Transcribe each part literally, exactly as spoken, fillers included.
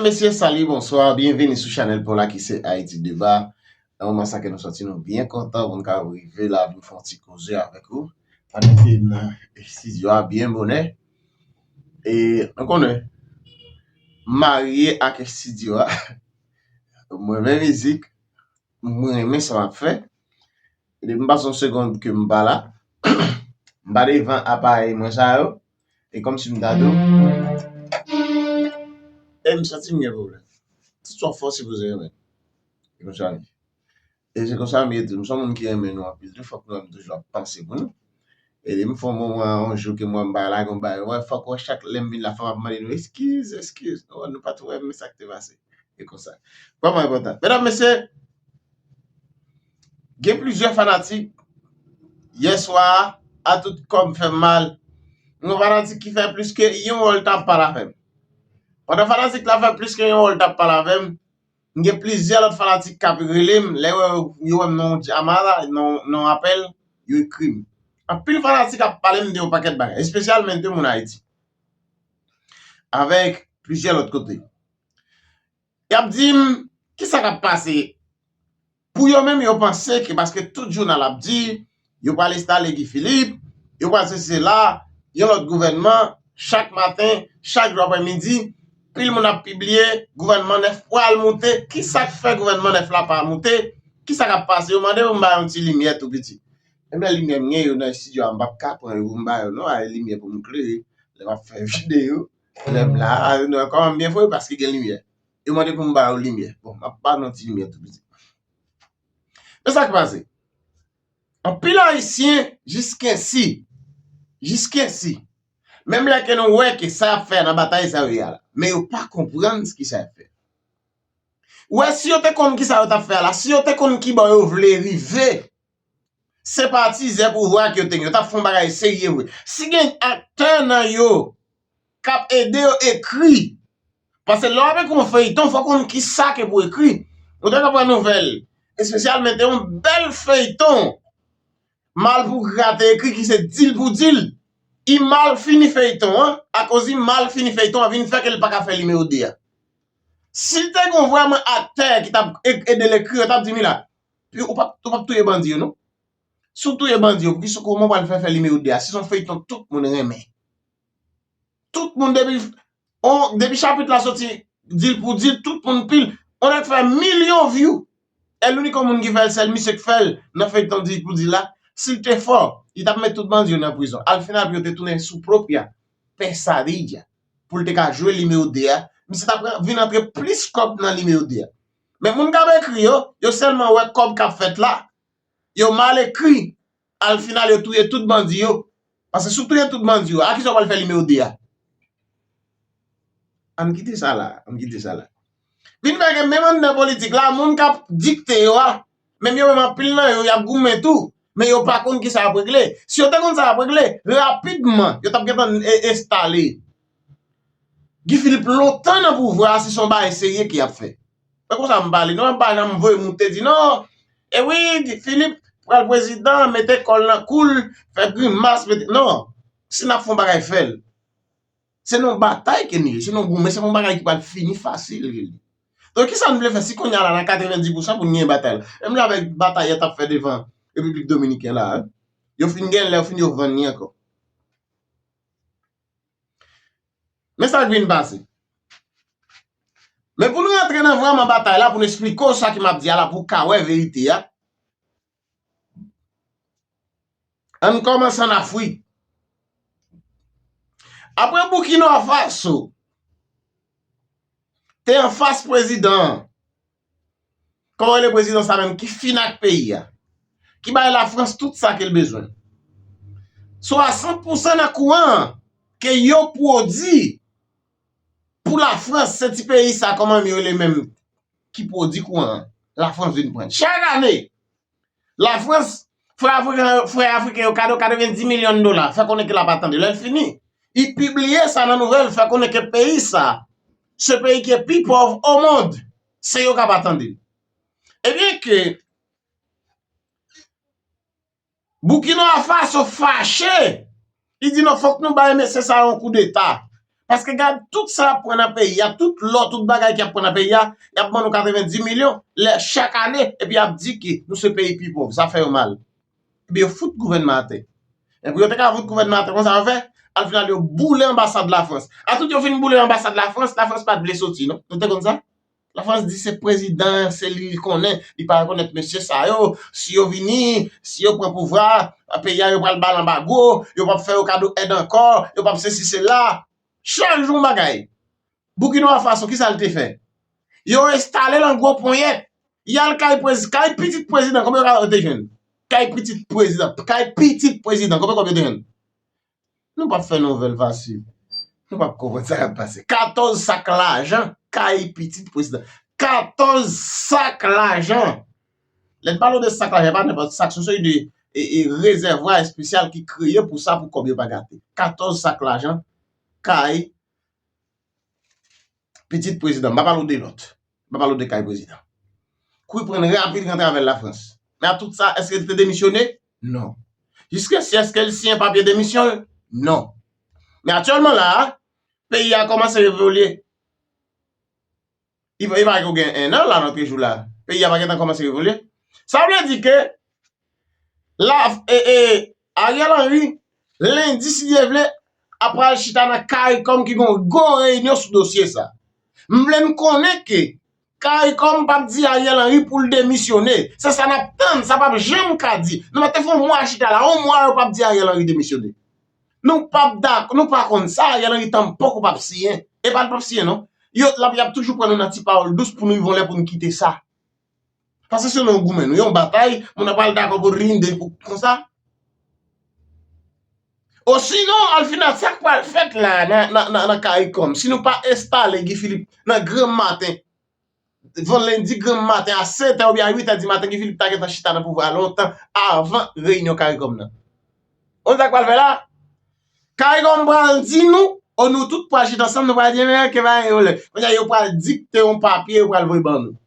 Mesye, salut, bonsoir, byenveni sou chanèl pa w la ki se Haïti Débat. Nan moman sa ke nou sòti, nou byen kontan pou n ka rive la, vin fè yon ti koze avèk ou. Pandan ke m nan estidyo a byen bonè, e nou konnen, m marye ak estidyo a, mwen renmen mizik, mwen renmen sa m ap fè. Depi m pase yon segonn ke m pa la, m pa devan aparèy mwen sa yo, e kòmsi m ta di w, e m santi m gen pwoblèm. Tout sa w fè w sipoze renmen. E konsa li. E se konsa m ye tou. M se yon moun ki renmen nou anpil tou, fòk nou menm toujou ap panse pou nou. E depi m fè yon moman, yon jou ke mwen m pa la, gen yon bagay, wè, fòk wè chak lè m vin la, fò m ap mande nou eskiz, eskiz. Nou, nou pa twò renmen sa k te pase. E konsa. Vrèman enpòtan. Medam, mesye, gen plizyè fanatik, yè swa a, a tout kò m fè m mal. Yon fanatik ki fè plis ke yon wòl t ap pale avè m. Pandan fanatik la fè plis ke yon wòl t ap pale avè m, m gen plizyè lòt fanatik k ap rele m, lè yo wè, yo wè m nan yon djama la, nan, nan yon apèl, yo ekri m. Anpil fanatik ap pale m de yon pakèt bagay, espesyalman de moun Ayiti. Avèk plizyè lòt kote. Y ap di m, kisa k ap pase? Pou yo menm, yo panse ke paske tout jounal ap di, yo pral enstale Guy Philippe, yo pral sesi sela, yon lòt gouvènman, chak maten, chak jou aprèmidi, pil moun ap pibliye, gouvènman nèf pral moute, kisa k fè gouvènman nèf la pa moute, kisa k ap pase? Yo mande pou m ba yo yon ti limyè tou piti. Menm lè limyè m gen yo nan estidyo a, m p ap ka pran yo pou m ba yo non, a limyè pou m klere, lè m ap fè videyo, lè m la, non, kòman m byen fè paske gen limyè. Yo mande pou m ba yo limyè. Bon, m ap ba nou ti limyè tou piti. Men sa k pase. Anpil Ayisyen, jiskensi, jiskensi, menm lè ke nou wè ke sa y ap fè a nan batay sa yo ye a la, men yo pa konprann ki sa y ap fè. Ou wè, si yo te konn ki sa yo t ap fè a la, si yo te konn ki bò yo vle rive, senpatizè pouvwa ke yo te gen, yo t ap fè yon bagay serye vre. Si gen aktè nan yo k ap ede yo ekri, paske lè w ap ekri yon feyton, fò w konn ki sa ke pou ekri. Ou te ka pran nouvèl, espesyalman te yon bèl feyton Malpougra te ekri ki se Dil pou Dil. Li mal fini feyton an, akoz li mal fini feyton an vin fè ke l pa ka fè nimewo de a. Si te gen vrèman aktè ki t ap e- ede l ekri, yo t ap di, Mila, ou p ap, ou p ap touye bandi yo non. Si w touye bandi yo, poukisa, kòman w pral fè fè nimewo de a? Si se yon feyton tout moun renmen. Tout moun depi, on, depi chapit la soti, Dil pou Dil, tout moun pil. On nèg fè milyon view. E l inik yon moun ki fè l, sèl misye k fè l nan feyton Dil pou Dil la. Si l te fò, li t ap met tout bandi yo nan prizon. Al final pou yo te tounen sou pwòp pesadilla pou l te ka jwe nimewo de a. Misye t ap vin antre plis kòb nan nimewo de a. Men moun k ap ekri yo, yo sèlman wè kòb k ap fèt la. Yo mal ekri. Al final, yo touye tout bandi yo. Paske si w touye tout bandi yo, a kisa w pral fè nimewo de a? Ann kite sa la, ann kite sa la. Vin fè ke menm anndan politik la, moun k ap dikte yo a, menm yo menm anpil nan yo, y ap goumen tou. Men yo pa konn kisa y ap regle. Si yo te konn sa y ap regle, rapidman, yo t ap gentan e- enstale Guy Philippe lontan nan pouvwa a, si se yon bagay serye ke y ap fè. Men konsa m pale, non, m pa janm voye moute di, non, e wi, Guy Philippe pral prezidan, mete kò l nan kou l, fè grimas, mete, non. Si n ap fè yon bagay, fè l. Se nan yon batay ke nou ye, se nan yon goumen, se pa yon bagay ki pral fini fasil ke l ye. Donk, kisa n vle fè si kounye a la, nan katrevenndis pousan pou n genyen batay la? Menm jan avèk batay yo t ap fè devan Repiblik Dominiken la, yo fin gen lè, yo fin yo vann li ankò. Men sa k vin pase. Men pou nou rantre nan vrèman batay la, pou nou esplike w sa ke m ap di a la, pou w ka wè verite a, ann kòmanse ann Afrik. Apre Burkina Faso te anfas prezidan an, kòman rele prezidan sa menm ki fin ak peyi a, ki bay Lafrans tout sa ke l bezwen. Swasant pousan nan kouran an ke yo pwodui pou Lafrans, se ti peyi sa, kòman yo rele menm, ki pwodui kouran an, Lafrans vin pran. Chak ane, Lafrans, frè afriken, frè afriken yo kado katrevenndis milyon dola, fè konnen ke l ap atande. Lè l fini, li pibliye sa nan nouvèl, fè konnen ke peyi sa, se peyi ki pi pòv o mond, se yo k ap atande. Ebyen ke Burkina Faso fache, li di, non, fòk nou bay mesye sa yon koudeta. Paske gad tout sa y ap pran nan peyi a, tout lò, tout bagay ki ap pran nan peyi a, y ap ban nou katrevenndis milyon lè chak ane, epi y ap di ke nou se peyi pi pòv, sa fè yo mal. Epi yo fout gouvènman atè. Epi yo te ka fout gouvènman atè konsa yo fè, al final yo boule anbasad Lafrans. Atout yo fin boule anbasad Lafrans, Lafrans pa t vle soti non. Nou te konn sa? Lafrans di se prezidan, se li li konnen, li pa rekonèt mesye sa yo. Si yo vini, si yo pran pouvwa, peyi a yo pral ba l anbago, yo p ap fè yo kado èd ankò, yo p ap sesi sela. Chak jou yon bagay. Burkina Faso, kisa l te fè? Yo enstale l an gwo ponyèt. Y al kay prezi, kay pitit prezidan, konbyen yo te jwenn? Kay pitit prezidan, kay pitit prezidan, konbyen kòb yo te jwenn? Nou p ap fè nouvèl fasil. Nou p ap konprann sa k ap pase. Katòz sak lajan, kay pitit prezidan. Katòz sak lajan. Lè n pale de sak lajan, e pa nenpòt sak, se yon seri de e, e, rezèvwa espesyal ki kreye pou sa, pou kòb yo pa gate. Katòz sak lajan, kay pitit prezidan. M pa pale w de lòt. M pa pale w de kay prezidan. Kou l pran rapid rantre avè l Lafrans. Men a tout sa, èske l te demisyone? Non. Jiskensi, èske l siyen papye demisyon l? Non. Men aktyèlman la a, peyi a kòmanse evolye. Li pa, li pa gen enn an la nan trè jou la. Peyi a pa gentan kòmanse evolye. Sa vle di ke la, e, e, Ariel Henry, lendi, si Dye vle, ap pral chita nan CARICOM ki gen yon gwo reyinyon sou dosye sa. M vle n konnen ke CARICOM p ap di Ariel Henry pou l demisyone. Se sa n ap tann, sa p ap janm ka di. Nou mèt te fè yon mwa chita la, yon mwa yo p ap di Ariel Henry demisyone. Nou p ap dakò, nou pa konn sa, Ariel Henry tanpòko p ap siyen. E pa l p ap siyen non. Yo, l ap, y ap toujou pran nou nan ti pawòl dous pou nou rive yon lè pou n kite sa. Paske se nan yon goumen, nou yon batay, moun nan pral dakò pou rinde pou konsa. Osinon, al final, sa k pral fèt la nan, nan, nan, nan CARICOM, si nou pa enstale Guy Philippe nan granm maten, van lendi granm maten a sèt è oubyen a uit è di maten, Guy Philippe ta gentan chita nan pouvwa a lontan avan reyinyon CARICOM nan. Ou konn sa k pral fè la? CARICOM pral di nou, o nou tout pral chita ansanm, nou pral di, men ke bagay yo lè. Kounye a, yo pral dikte yon papye, yo pral voye ban nou.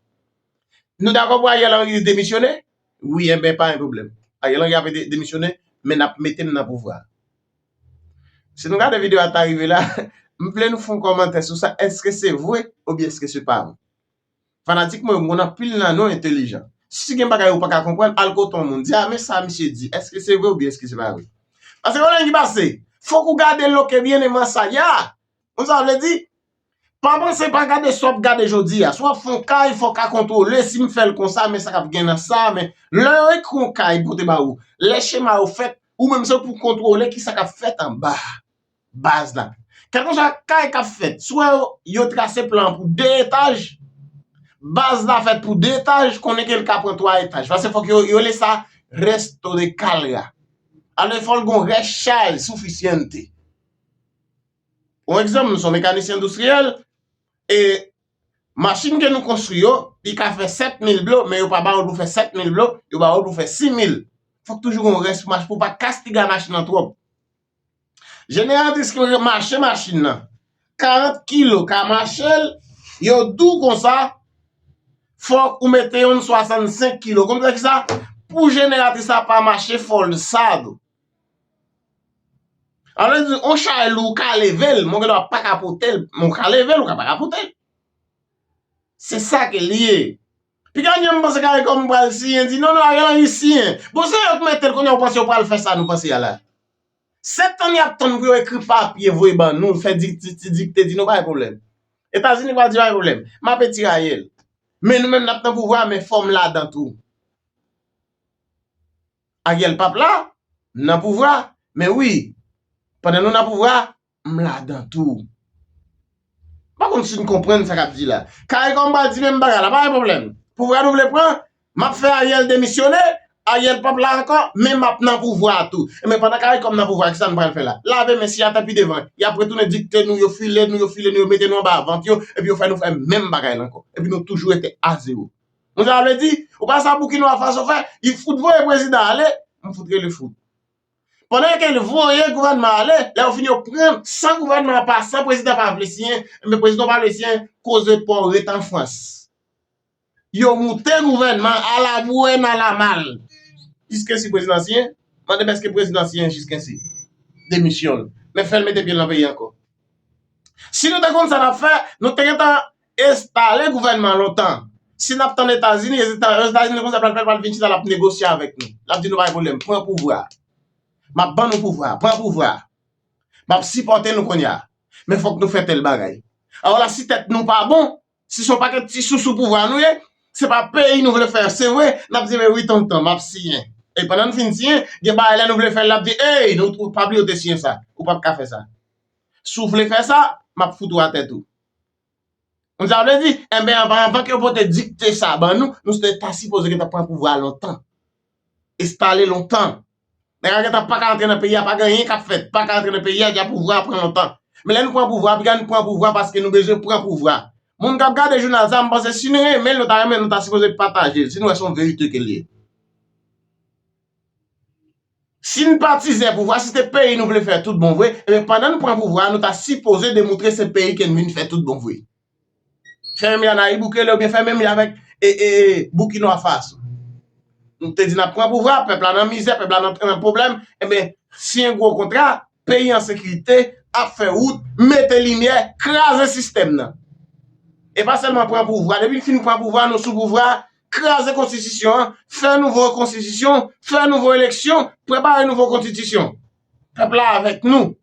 Nou dakò pou Ariel Henry demisyone? Wi, enben, pa gen pwoblèm. Ariel Henry ap de-, demisyone, men n ap mete l nan pouvwa. Si nou gade videyo a ta rive la, m vle nou fè yon kòmantè sou sa, èske se vre oubyen èske se pa vre? Fanatik mwen yo, m konn anpil nan nou entelijan. Si gen bagay ou pa ka konprann, al kote yon moun, di, a, men sa misye di, èske se vre oubyen èske se pa vre? Paske yon lè ki pase, fòk ou gade lo que viene más allá. Ou sa vle di? Pa panse, pa gade sa w ap gade jodi a. Si w ap fè yon kay, fò w ka kontwole, si m fè l konsa, men sa k ap gen nan sa, men lè yo ekri yon kay pote ba ou, lè chema yo fèt, ou menm se pou kontwole kisa k ap fèt anba a. Baz la. Kèlkeswa kay k ap fèt, si w wè yo, yo trase plan an pou de etaj, baz la fèt pou de etaj, konnen ke l ka pran twa etaj. Paske fòk yo, yo rele sa resto de carga. Alò, fò l gen yon rès chay, suficiente. Yon egzanp, nou se yon mekanisyen endistriyèl, e machin ke nou konstwi yo, li ka fè sèt mil blo, men yo pa ba ou l pou fè sèt mil blo, yo ba ou l pou fè sis mil. Fòk toujou gen yon rès pou mach-, pou pa kastiga machin nan twòp. Jeneratris ki mache machin nan, karant kilo ka mache l, yo di w konsa, fòk ou mete yon swasannsenk kilo. Konn sa ki sa? Pou jeneratris la pa mache, fò l sad. Alò, di, on chay lou, ou ka leve l, men w gen dwa pa ka pote l, men w ka leve l, ou ka pa ka pote l. Se sa ke l ye. Piga nyan m panse kare kòm pral siyen, di, non, non, Ariel Henry siyen. Bon, se yo k mete l, kounye a ou panse yo pral fè sa nou panse a la? Se tann y ap tann pou yo ekri papye voye ban nou, fè di, di, di dikte, di nou pa gen pwoblèm. Etazini pral di pa gen pwoblèm. M ap etire Ariel. Men nou menm n ap nan pouvwa, men fò m ladan tou. Ariel p ap la, m nan pouvwa, men wi, pandan nou nan pouvwa, m ladan tou. M pa konn si n konprann sa k ap di la. Kare kòm pral di menm bagay la, pa gen pwoblèm. Pouvwa nou vle pran, m ap fè Ariel demisyone, Ariel p ap la ankò, men m ap nan pouvwa a tou. Enben, pandan kare kòm nan pouvwa, kisa n pral fè la? Lave men, siy atè pi devan. Y ap retounen dikte nou, yo file nou, yo file nou, yo mete nou anba vant yo, epi yo fè nou fè menm bagay la ankò. Epi nou toujou rete a zewo. Ou sa vle di, ou pa sa Burkina Faso fè, li fout voye prezidan ale, m fout rele fout. Pandan ke l voye gouvènman ale, lè yo fini yo pran, san gouvènman an pa, san prezidan pa vle siyen, men prezidan pa vle siyen, koze pa w ret an Frans. Yo moute gouvènman an alabou èn alamal. Jiskensi prezidan siyen, mande m èske prezidan siyen jiskensi demisyon l. Men fè l mete pye l nan peyi ankò. Si nou te konn sa n ap fè, nou te gentan enstale gouvènman an lontan. Si n ap tann Etazini, Etazini konn sa pral fè, pral vin chita, l ap negosye avèk nou. L ap di nou pa gen pwoblèm, pran pouvwa a. M ap ban nou pouvwa a, pran pouvwa a. M ap sipòte nou kounye a. Men fòk nou fè tèl bagay. Alò la, si tèt nou pa bon, si se yon pakèt ti sou sou pouvwa nou ye, se pa peyi nou vle fè, se vre, n ap di, men wi, tonton, m ap siyen. E pandan n fin siyen, gen bagay lè nou vle fè l, l ap di, ey, nou, ou pa bliye w te siyen sa. Ou p ap ka fè sa. Si w vle fè sa, m ap fout ou atè tou. Konn sa vle di? Enben, anvan, anvan ke yo pote dikte sa ban nou, nou te ta sipoze gentan pran pouvwa a lontan. Enstale lontan. Nèg la gentan pa ka antre nan peyi a, pa gen anyen k ap fèt. Pa ka antre nan peyi a, deja pouvwa a pran lontan. Men lè nou pran pouvwa a, piga nou pran pouvwa a paske nou bezwen pran pouvwa. Moun k ap gade jounal sa, m panse si nou renmen l, nou ta renmen, nou ta sipoze pataje l, si nou wè se yon verite ke l ye. Si n patizè pouvwa, si se peyi nou vle fè tout bon vre, ebyen pandan n pran pouvwa a, nou ta sipoze demontre se peyi ke n vin fè tout bon vre. Fè menm jan avèk Bukele oubyen fè menm jan avèk e, e, e, Burkina Faso. Nou te di n ap pran pouvwa, pèp la nan mizè, pèp la nan, nan pwoblèm, ebyen, siyen gwo kontra, peyi an sekirite, ap fè wout, mete limyè, kraze sistèm nan. E pa sèlman pran pouvwa. Depi n fin pran pouvwa, nou sou pouvwa, kraze konstitisyon an, fè nouvo konstitisyon, fè nouvo eleksyon, prepare nouvo konstitisyon. Pèp la avèk nou.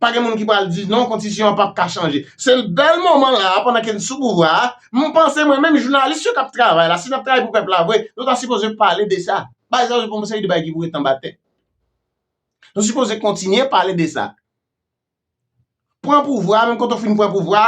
Pa gen moun ki pral di non, konstitisyon an p ap ka chanje. Se bèl moman la, pandan ke n sou pouvwa a, m panse mwen menm jounalis yo k ap travay la, si n ap travay pou pèp la vre, nou ta sipoze pale de sa. Bagay sa yo se pou yon seri de bagay ki pou ret anba tè. Nou sipoze kontinye pale de sa. Pran pouvwa, menm kote w fin pran pouvwa,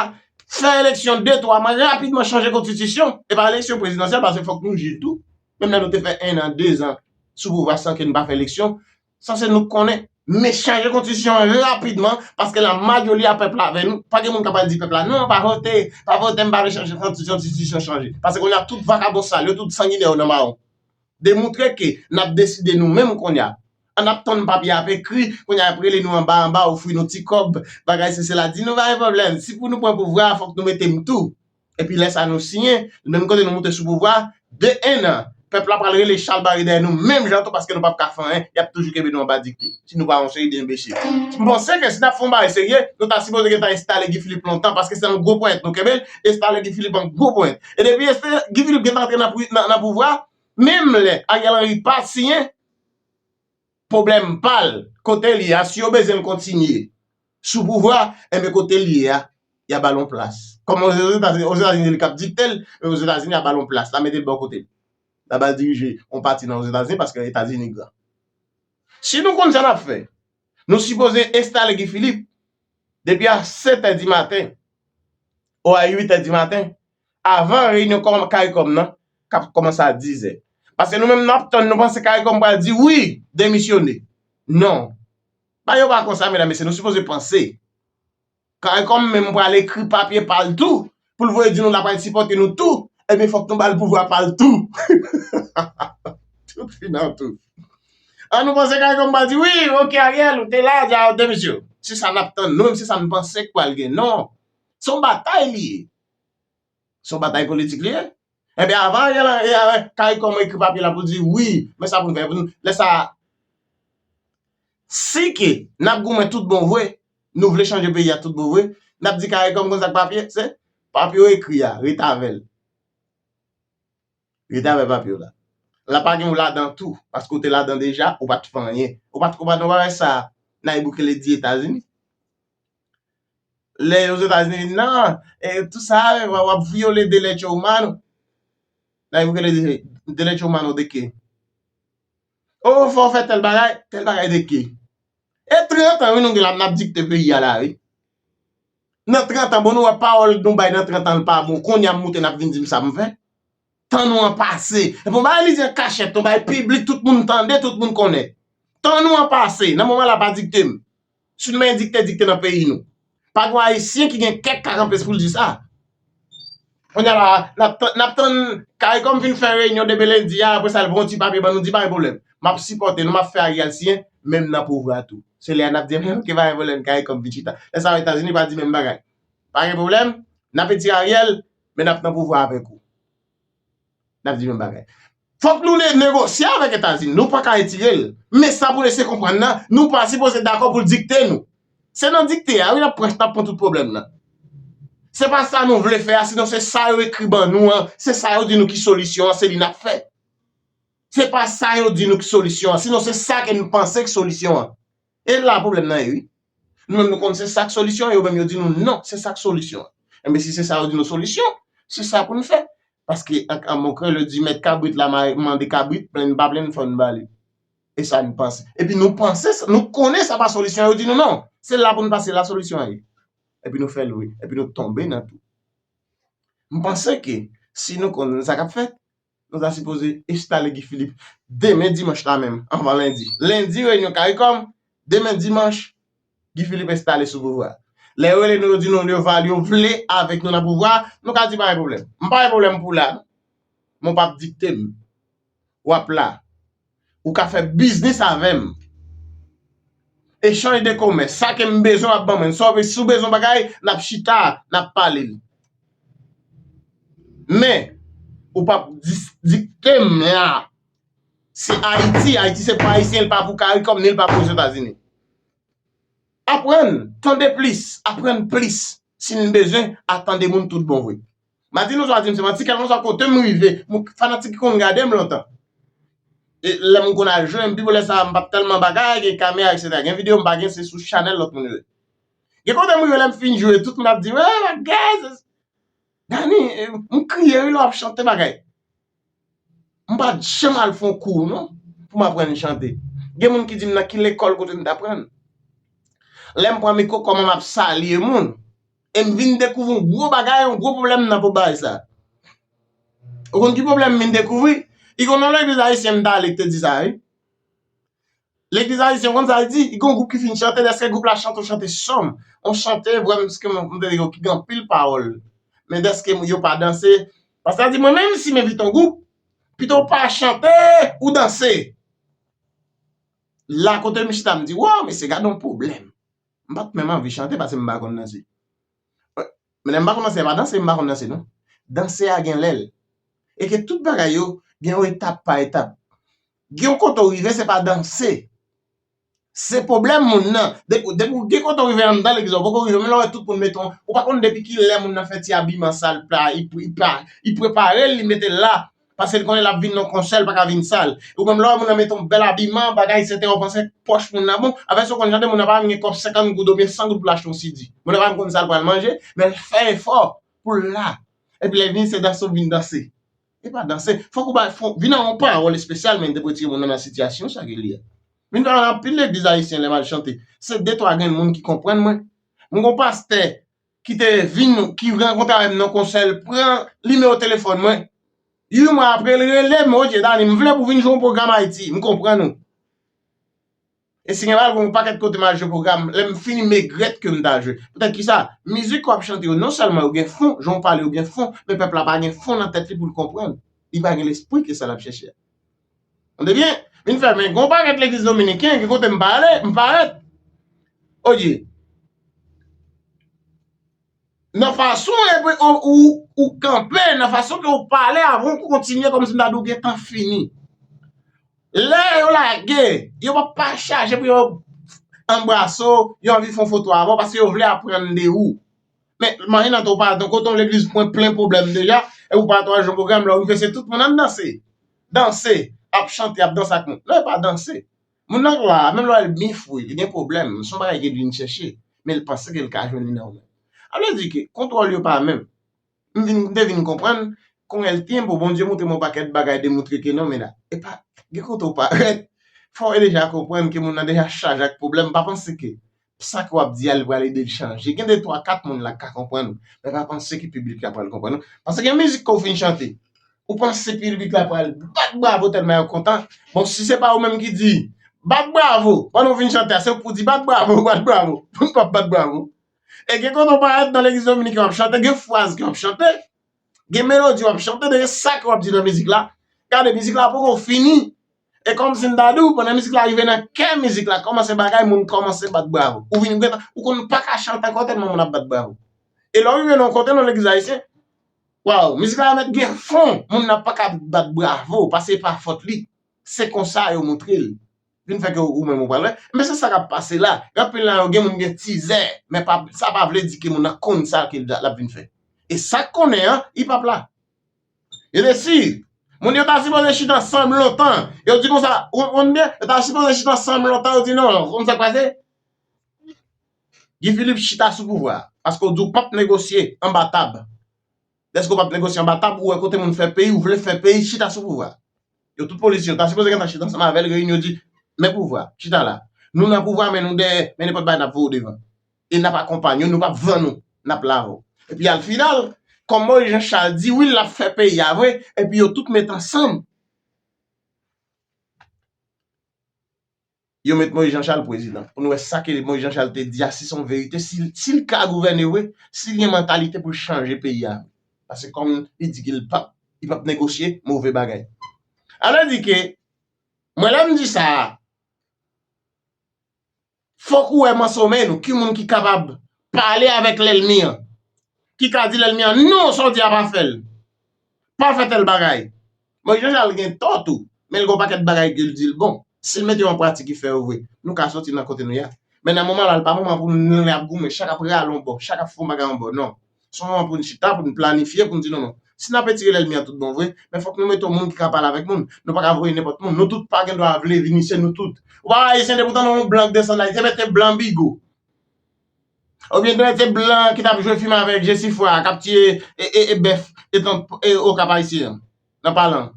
fè eleksyon de, twa mwa, rapidman chanje konstitisyon. E pa eleksyon prezidansyèl, paske fòk nou jij tou. Menm lè nou te fè en an, de zan sou pouvwa san ke nou pa fè eleksyon, sanse nou konnen. Men chanje konstitisyon an rapidman, paske la majorite a pèp la avè nou. Pa gen moun k ap al di pèp la, non, pa vote, pa vote, m pa vle chanje konstitisyon, konstitisyon chanje. Paske kounye a tout vakabon sal yo, tout sanginè yo nan mawon. Demontre ke n ap deside nou menm kounye a. An ap tann papye ap ekri, kounye a y ap rele nou anba anba, ofri nou ti kòb, bagay sesi sela, di nou pa gen pwoblèm. Si pou nou pran pouvwa a, fòk nou mete m tou. Epi lè sa nou siyen, menm kote nou moute sou pouvwa, de en an, pèp la pral rele chalbari dèyè nou menm jan tou paske nou p ap ka fè anyen, y ap toujou kenbe nou anba dikte. Si nou pa yon seri de enbesil. M panse ke si n ap fè yon bagay serye, nou ta sipoze gentan enstale Guy Philippe lontan paske se nan gwo ponyèt nou kenbe l, enstale Guy Philippe an gwo ponyèt. E depi enstale Guy Philippe gentan antre nan, pri- nan, nan pouvwa, menm lè Ariel Henry pa siyen, pwoblèm pa l, kote l ye a, si yo bezwen l kontinye sou pouvwa, enben kote l ye a, y a ba l yon plas. Kòm Ozetazini, Ozetazini li k ap dikte l, men Ozetazini a ba l yon plas, l a mete l bò kote l. L a ba l dirije yon pati nan Ozetazini paske Etazini gran. Si nou konn sa n ap fè, nou sipoze enstale Guy Philippe depi a sèt è di maten, o a uit è di maten, avan reyinyon kòm- CARICOM nan, k ap kòmanse a diz è. Paske nou menm n ap tann, nou panse CARICOM pral di wi, demisyone. Non. Bagay yo pa konsa, medam, mesye, nou sipoze panse. CARICOM menm pral ekri papye pa l tou, pou l voye di nou l ap al sipòte nou tou, ebyen fòk nou ba l pouvwa pa l tou. Tout final tou. An nou panse CARICOM pral di wi, oke, Ariel, ou te la, di a, demisyon. Se sa n ap tann, nou menm se sa n panse k pral gen. Non. Se yon batay li ye. Se yon batay politik li ye. Ebyen, avan Ariel, e, e, CARICOM ekri papye la pou l di wi, men sa pou n fè pou nou. Lè sa, si ke n ap goumen tout bon vre, nou vle chanje peyi a tout bon vre, n ap di CARICOM konn sa k papye, se papye w ekri a, rete avè l. Rete avè papye w la. La pa gen w ladan tou, paske w te ladan deja, ou pa t fè anyen. Ou pa t, ou pa t, ou pa wè sa Nayib Bukele di Etazini. Lè Ozetazini vin nan, e, tout sa, w, w ap vyole derechos humanos. Nayib Bukele di, derechos humanos de qué? O, fò w fè tèl bagay, tèl bagay de qué? E trant an, wi, nou gen la, n ap dikte peyi a la, wi. Nan trant an, bon, nou wè pawòl nou bay nan trant an, l pa bon. Kounye a m moute, n ap vin di m sa m fè. Tan nou an pase. Epi yon bagay li di an kachèt, yon bagay piblik, tout moun tande, tout moun konnen. Tan nou an pase. Nan moman la, pa dikte m. Si nou men dikte, dikte nan peyi nou. Pa gen Ayisyen ki gen kè k ka kanpe pou l di sa. Kounye a la, n ap tann, n ap tann CARICOM fin fè reyinyon demen lendi a, apre sa, l voye yon ti papye ban nou, di pa gen pwoblèm. M ap sipòte nou, m ap fè Ariel siyen, men m nan pouvwa tou. Se lè a n ap di, men oke, pa gen pwoblèm, CARICOM vin chita. Lè sa a, Etazini pa di menm bagay. Pa gen pwoblèm, n ap retire Ariel, men n ap nan pouvwa avèk ou. N ap di menm bagay. Fòk nou ne- negosye avèk Etazini. Nou pa ka retire l. Men sa pou lese konprann nan, nou pa sipoze dakò pou l dikte nou. Se nan dikte a, wi, n ap pran, n ap pran tout pwoblèm nan. Se pa sa nou vle fè a, sinon se sa yo ekri ban nou an, se sa yo di nou ki solisyon an, se li n ap fè. Se pa sa yo di nou ki solisyon an, sinon se sa ke nou panse ki solisyon an. E la pwoblèm nan ye, wi. Nou menm nou konn se sa k solisyon an, yo menm yo di nou non, se sa k solisyon an. Enben si se sa yo di nou solisyon, se sa pou n fè. Paske an, an bon kreyòl yo di mèt kabrit la ma- mande kabrit, plenn pa plenn fò n ba li. E sa n panse. Epi nou panse, sa- nou konnen sa pa solisyon an, yo di nou non. Se la pou n pase la solisyon an ye. Epi nou fè l vre. Epi nou tonbe nan tou. M panse ke si nou konn sa k ap fèt, nou ta sipoze enstale Guy Philippe demen dimanch la menm, anvan lendi. Lendi, reyinyon Karikòm, demen dimanch, Guy Philippe enstale sou pouvwa. Lè yo rele nou, yo di nou yo va, yo vle avèk nou nan pouvwa, nou ka di pa gen pwoblèm. M pa gen pwoblèm pou la, non. Men w p ap dikte m. W ap la. Ou ka fè biznis avè m. Echanj de komès. Sa ke m bezwen, w ap ban mwen. Sa w be- si w bezwen bagay, n ap chita, n ap pale l. Men, ou p ap dis- dikte m la. Se Ayiti. Ayiti se pou Ayisyen, li pa pou Karikòm, ni li pa pou Ozetazini. Aprann, tande plis, aprann plis. Si n bezwen, a tande moun tout bon vre. Maten oswa di m se manti, kèlkanswa kote m rive, moun fanatik ki konn gade m lontan. E lè m konn al jwe, m pi bon lè sa a, m p ap tèlman bagay, gen kamera, etsetera. Gen videyo m pa gen, se sou chanèl lòt moun yo ye. Gen kote m rive, lè m fin jwe, tout moun ap di, "Wè, bagay, se- Dani, eh, m kriye wi lè w ap chante bagay." M pa t janm al fè yon kou, non, pou m aprann chante. Gen moun ki di m nan ki lekòl kote m t aprann. Lè m pran mikwo, kòman m ap salye moun. E m vin dekouvri yon gwo bagay, yon gwo pwoblèm nan pou bagay sa. Ou konn ki pwoblèm m vin dekouvri? I konn yon legliz ayisyen m t ale ki te di sa, wi. Legliz ayisyen, ou konn sa l di? I gen yon gwoup ki fin chante, dèske gwoup la chante, yon chante sòm. Yon chante, vrèman, dèske m te di ki gen anpil pawòl. Men dèske yo pa danse. Pastè a di, mwen menm, si m envite yon gwoup, pito w pa chante, ou danse. La kote m chita, m di, waw, mesye, gade yon pwoblèm. M pa t menm anvi chante paske m pa konn danse. Men lè m pa konn danse, se pa danse m pa konn danse, non. Danse a gen lè l. E ke tout bagay yo gen yon etap pa etap. Gen yon kote w rive, se pa danse. Se pwoblèm moun nan. Depi depi w gen kote w rive anndan legliz la, ou poko rive, men lè w wè tout moun mete yon, ou pa konn depi ki lè moun nan fè ti abiman sa l pa, li pre- li pa- li prepare l, li mete l la. Paske l konnen l ap vin nan konsè, l pa ka vin sal. Ou menm lè w wè moun nan mete yon bèl abiman, bagay, etsetera, ou panse pòch moun nan bon. Avèk sa w konn chante, moun nan pa menm gen kòb senkant goud oubyen san goud pou l achte yon C D. Moun nan pa menm konn sa l pral manje, men l fè efò pou l la. Epi lè l vini, se danse w vin danse. E pa danse. Fòk ou bay, fòk vin ak yon pawòl espesyal, men te pou retire moun nan nan sitiyasyon sa ke li ye. Vin pale anpil legliz ayisyen lè m al chante. Se de twa grenn moun ki konprann mwen. Mwen gon pastè ki te vin, ki rankontre avè m nan konsè, l pran nimewo telefòn mwen. Yon mwa apre, l rele m, "Odye, Dani, m vle pou vin jwe yon pwogram Ayiti, m konprann ou." E si gen bagay, gon pakèt kote m al jwe pwogram, lè m fini, m regrèt ke m t al jwe. Poutèt kisa? Mizik w ap chante yo, non sèlman yo gen fon, jan w pale yo gen fon, men pèp la pa gen fon nan tèt li pou l konprann. Li pa gen lespri ke sa l ap chèche a. Tande byen, vin fè, men gon pakèt legliz dominiken, gen kote m pa ale, m parèt. Odye. Nan fason ou, ou, ou kanpe, nan fason ke ou pale avan ou kontinye kòmsi m ta di w gentan fini. Lè yo lage, yo p ap pa chache pou yo anbrase w, yo anvi fè yon foto avè w paske yo vle aprann de ou. Men, imajine w pa nan kote yon legliz plen, plen pwoblèm deja, e ou pa twò jwe pwogram, lè w rive se tout moun ap danse. Danse, ap chante, ap danse ak moun. Non, e pa danse. Moun nan la, menm lè w wè l byen fou, li gen pwoblèm, se yon bagay ke l vin chèche, men l panse ke l ka jwenn li nan ou menm. Sa vle di ke kontwòl yo pa menm. M vin, m te vin konprann, Kongrè l te enpo, Bondye montre m yon pakèt bagay, demontre ke non, men la, e pa, gen kote w parèt, fò w deja konprann ke moun nan deja chaje ak pwoblèm, pa panse ke sa ke w ap di a, li pral ede l chanje. Gen de twa, kat moun la k ka konprann ou, men pa panse ke piblik la pral konprann ou. Paske gen mizik ke w fin chante, ou panse piblik la pral bat bravo tèlman yo kontan. Bon, si se pa ou menm ki di, "Bat bravo," pandan w fin chante a, se ou k pou di, "Bat bravo, bat bravo." Moun p ap bat bravo. E gen kote w parèt nan legliz dominiken w ap chante, gen fraz ke w ap chante, gen melodi w ap chante, gen sa ke w ap di nan mizik la. Gade, mizik la poko fini. E kòmsi m ta di w, pandan mizik la rive nan kè mizik la, kòmanse bagay, moun kòmanse bat bravo. Ou vin gentan, ou konn pa ka chante ankò tèlman moun ap bat bravo. E lè w rive nan yon kote nan legliz ayisyen, waw, mizik la mèt gen fon, moun nan pa ka bat bravo, paske e pa fòt li. Se konsa yo montre l. vin fè ke ou menm ou pral wè. Men se sa k ap pase la. Gen anpil nan yo, gen moun gen tizè, men pa, sa pa vle di ke moun nan konn sa ke l ap vin fè. E sa k konnen an, li p ap la. Yo te si, moun yo ta sipoze chita ansanm lontan. Yo di konsa, ou konprann byen? Yo ta sipoze chita ansanm lontan, yo di non, ou konn sa k pase? Guy Philippe chita sou pouvwa. Paske w di w p ap negosye anba tab. Dèske w p ap negosye anba tab, ou wè kote moun fè peyi, ou vle fè peyi chita sou pouvwa. Yo tout politisyen, yo ta sipoze gentan chita ansanm avè l, reyini, yo di, men pouvwa, chita la. Nou nan pouvwa, men nou dèyè, men nenpòt bagay n ap voye w devan. E n ap akonpanye w, nou p ap vann ou, n ap lave w. Epi al final, kòm Moïse Jean Charles di wi, l ap fè peyi a vre, epi yo tout met ansanm. Yo met Moïse Jean Charles prezidan. Pou nou wè sa ke Moïse Jean Charles te di a, si se yon verite, si, si l ka gouvène vre, si l gen mantalite pou l chanje peyi a. Paske kòm li di ke l p ap, li p ap negosye move bagay. Alò di ke, mwen lè m di sa a, fòk ou wè m an somèy nou, ki moun ki kapab pale avèk lènmi an, ki ka di lènmi an, non, sa w di a pa fè l. Pa fè tèl bagay. Moïse Jean Charles gen tò tou, men l gen yon pakèt bagay ke l di l bon. Si l mete yo an pratik, li fè yo vre. Nou ka soti nan kote nou ye a. Men nan moman la, l pa moman pou nou ap goumen, chak ap rale yon bò, chak ap fè yon bagay yon bò, non. Se yon moman pou n chita, pou n planifye, pou n di non, non. Si n ap etire lènmi an tout bon vre, men fòk nou mete yon moun ki ka pale avèk moun. Nou pa ka voye nenpòt moun. Nou tout pa gen dwa vle vini, se nou tout. Ou pa wè Ayisyen depi w tande yon blan k desann Ayiti, se mete blan Bigo. Oubyen te mete blan ki t ap jwe fim avèk Jesifra, k ap tiye e, e, e bèf etan e Okap Ayisyen an, nan Palan.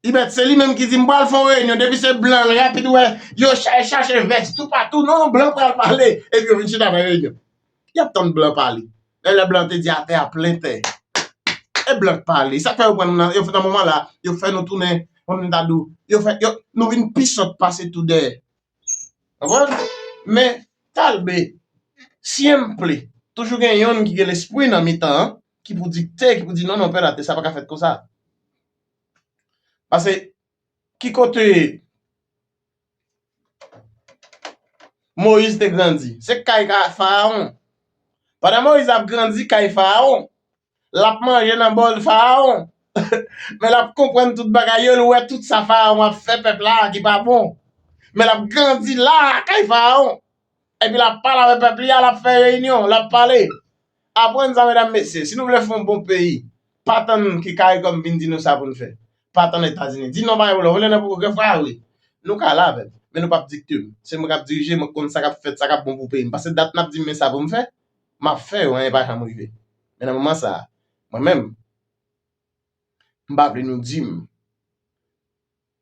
Ibèt, se li menm ki di, "M pral fè yon reyinyon." Depi se blan, rapid, ou wè, yo chache, chache vès toupatou. Non, blan pral pale. Epi yo vin chita nan reyinyon. Y ap tann blan pale. Lè, lè blan te di atè a plen tè. E blan k pale. Sa k fè yo pran nou nan, yo, nan moman la, yo fè nou tounen, kòm m ta di w, yo fè, yo, nou vin pi sòt pase tou dèyè. Konprann? Men, talbe, siempre, toujou gen yonn ki gen lespri nan mitan an, ki pou dikte, ki pou di, "Non, non, pè Late, sa pa ka fèt konsa." Paske, ki kote Moyiz te grandi? Se kay ka-, Farawon. Pandan Moyiz ap grandi kay Farawon, l ap manje nan bòl Farawon. Men l ap konprann tout bagay yo, l wè tout sa Farawon ap fè pèp la ki pa bon. Men l ap grandi la, kay Farawon. Epi l ap pale avèk pèp li a, l ap fè reyinyon, l ap pale. Aprann sa, medam, mesye, si nou vle fè yon bon peyi, pa tann ke CARICOM vin di nou sa pou n fè. Pa tann Etazini. Di non, pa gen pwoblèm. Ou vle nan pwogrè, frè, wi. Nou ka la avè l. Men nou p ap dikte m. Se mwen k ap dirije, mwen k konn sa k ap fèt, sa k ap bon pou peyi m. Paske dat n ap di m men sa pou m fè, m ap fè yo, anyen pa janm rive. Men nan moman sa a, mwen menm, m pa vle nou di m,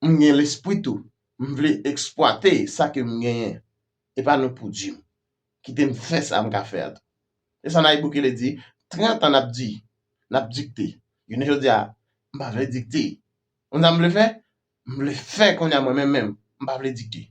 m gen lespri tou. M vle eksplwate sa ke m genyen. E pa nou pou di m. Kite m fè sa m ka fè a tou. E sa Nayib Bukele di, trant an n ap di, n ap dikte. Jounen jodi a, m pa vle dikte. Ou konn sa m vle fè? M vle fè kounye a mwen menm menm. M pa vle dikte.